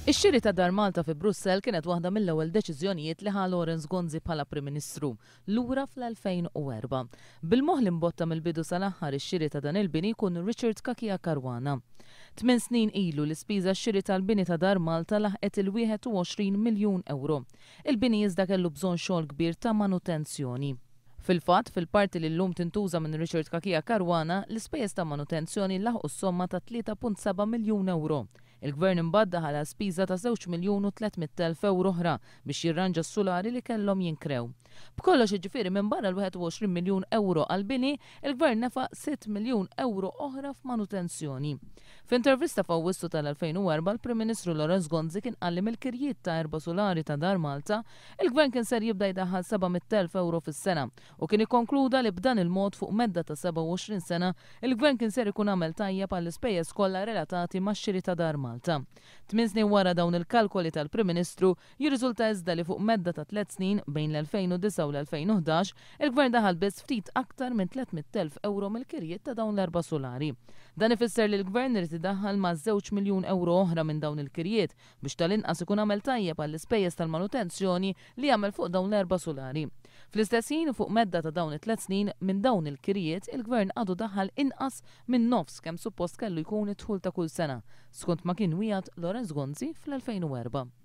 Ix-xiri ta' Dar Malta fi Brussell kienet waħda mill-ewwel deċiżjonijiet li ħa Lawrence Gonzi bħala Prim Ministru, lura fl-2004. Bil-moħħ li mbotta mill-bidu sal-aħħar ix-xiri ta' dan il-bini jkun Richard Cachia Caruana. Tminn snin ilu, l-ispiża x-xiri tal-bini ta' Dar Malta laħqet il-21 miljun ewro. Il-bini iżda kellu bżonn xogħol kbir ta' manutenzjoni. Fil-fatt, fil-parti li llum tintuża minn Richard Cachia Caruana, l-ispejjeż ta' manutenzjoni laħqu s-somma ta' 3.7 miljun ewro. Il-Gvern imbagħad daħal għal spiża ta' żewġ miljun u 300,000 ewro oħra biex jirranġa s-sulari li kellhom jinkrew. B'kollox, jiġifieri minbarra l-21 miljun ewro għall-bini, il-Gvern nefaq sitt miljun ewro oħra f'manutenzjoni. F'intervista f'Awwissu tal-2004, l-Prim Ministru Lawrence Gonzi kien qal li mill-kirjiet ta' erba' sulari ta' Dar Malta, il-Gvern kien ser jibda jdaħħal 700,000 ewro fis-sena u kien ikkonkluda li b'dan il-mod fuq medda ta' 27 sena, il-Gvern kien ser ikun għamel tajjeb għall-ispejjeż kollha relatati max-xiri ta' Dar Malta. Tmien snin wara dawn il-kalkoli tal-Prim Ministru, jirriżulta iżda li fuq medda ta' tliet snin, bejn l-2009 u l-2011, il-Gvern daħal biss ftit aktar minn 300,000 ewro mill-kirjiet ta' dawn l-erba' sulari. Dan ifisser li l-Gvern irid idaħħal ma' żewġ miljun ewro oħra minn dawn il-kirjiet biex tal-inqas ikun għamel tajjeb għall-ispejjeż tal-manutenzjoni li għamel fuq dawn l-erba' sulari. Fl-istess ħin, fuq medda ta' dawn it-tliet snin, minn dawn il-kirjiet, il-Gvern għadu daħħal inqas minn nofs kemm suppost kellu jkun id-dħul ta' kull sena, skont ma kien wiegħed Lawrence Gonzi fl-2004.